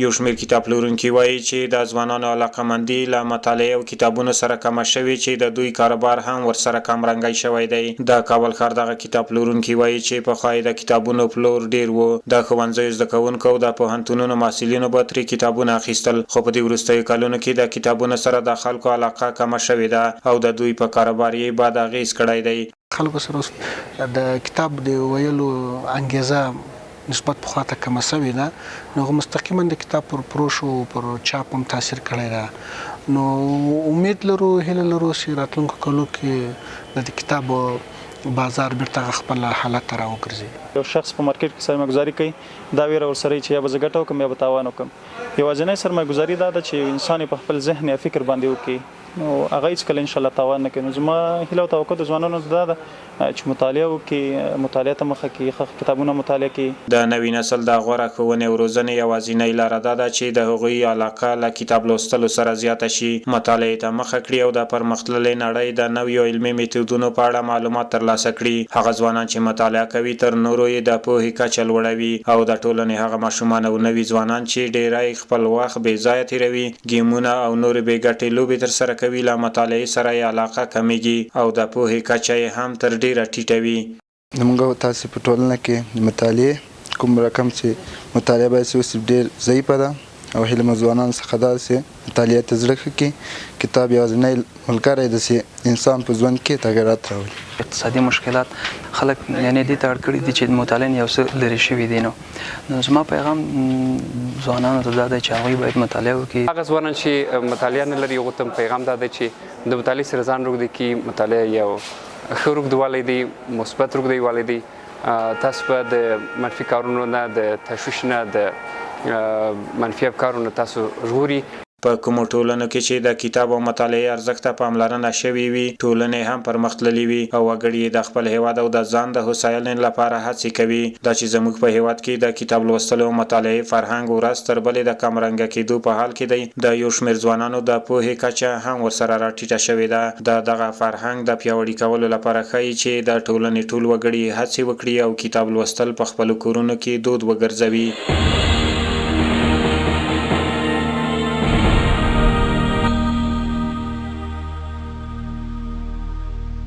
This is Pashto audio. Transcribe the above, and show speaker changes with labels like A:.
A: یو شمېر کتاب پلورونکي وايي چې د ځوانانو علاقمندي له مطالعې او کتابونو سره کمه شوې چې د دوی کاروبار هم ورسره کمرنګی شوی دی. د کابل ښار دغه کتاب پلورونکي وايي چې پخوا یې د کتابونو پلور ډېر و، د ښوونځیو زده کوونکو او د پوهنتونونو محصلینو به ترې کتابونه اخیستل، خو په دې وروستیو کلونو کې د کتابونو سره د خلکو علاقه کمه شوې ده او د دوی په کاروبار یې بد اغېز کړی دی.
B: خلکو سره اوس د کتاب د ویلو انګېزه نسبت پخوا ته کمه شوې ده، نو هغه مستقیما د کتاب پر پروش او پر چاپ هم تاثیر کړی ده. نو امید لرو، هیله لرو چې راتلونکو کلو کې د کتاب بازار بیرته هغه خپل حالت ته راوګرځي.
C: یو شخص په مارکیټ کې سرمایه ګذاري کوي، دا ویره ورسره وي چې یا به زه ګټه وکړم یا به تاوان وکړم. یوازینۍ سرمایه ګذاري دا ده چې یو انسان یې په خپل ذهن یا فکر باندې وکړي، نو هغه هیڅکله ان شاءالله تاوان نه کوي. نو زما هیله او توقع د ځوانانو ته دا ده چې مطالعه وکړي، مطالعه ته مخه کړي، ښه ښه کتابونه مطالعه کړي.
A: د نوي نسل د غوره ښوونې او روزنې یوازینۍ لاره دا ده چې د هغوی علاقه له کتاب لوستلو سره زیاته شي، مطالعې ته مخه کړي او د پرمختللې نړۍ د نویو علمي میتودونو په اړه معلومات ترلاسه کړي. هغه ځوانان چې مطالعه کوي تر نورو یې د پوهې کچه لوړه وي او د ټولنې هغه ماشومان او نوي ځوانان چې ډېری خپل وخت بې ځایه تېروي، ګیمونه او نورې بې ګټې لوبې ترسره کوي، له مطالعې سره یې علاقه کمېږي او د پوهې کچه یې هم تر ډېره ټیټه وي.
D: زموږ او تاسې په ټولنه کې د مطالعې کوم رقم چې مطالعه باید چې وشي ډېر ضعیفه ده او هیله مو ځوانانو څخه دا ده چې مطالعې ته زړه ښه کړي. کتاب یوازینی ملګری ده چې انسان په ژوند کې تغیرات راولي.
E: اقتصادي مشکلات خلک یعنې دې ته اړ کړي دي چې مطالعې نه یو څه لرې شوي دي، نو نو زما پیغام ځوانانو ته دا دی چې هغوی باید مطالعه وکړي.
F: هغه ځوانان چې مطالعه نه لري هغو ته پیغام دا دی چې د مطالعې سره ځان روږدی کړي. مطالعه یو ښه روږدوالی دی، مثبت روږدیوالی دی. تاسو به د منفي کارونو نه، د تشویش نه، د منفي افکارو نه تاسو ژغوري.
A: په کومو ټولنو کې چې د کتاب او مطالعې ارزښت ته پاملرنه شوې وي، ټولنې هم پرمختللې وي او وګړي یې د خپل هېواد او د ځان د هوساینې لپاره هڅې کوي. دا چې زموږ په هېواد کې د کتاب لوستلو او مطالعې فرهنګ ورځ تر بلې د کمرنګه کېدو په حال کې دی، د یو شمېر ځوانانو د پوهې کچه هم ورسره راټیټه شوې ده. د دغه فرهنګ د پیاوړي کولو لپاره ښايي چې د ټولنې ټول وګړي هڅې وکړي او کتاب لوستل په خپلو کورونو کې دود وګرځوي.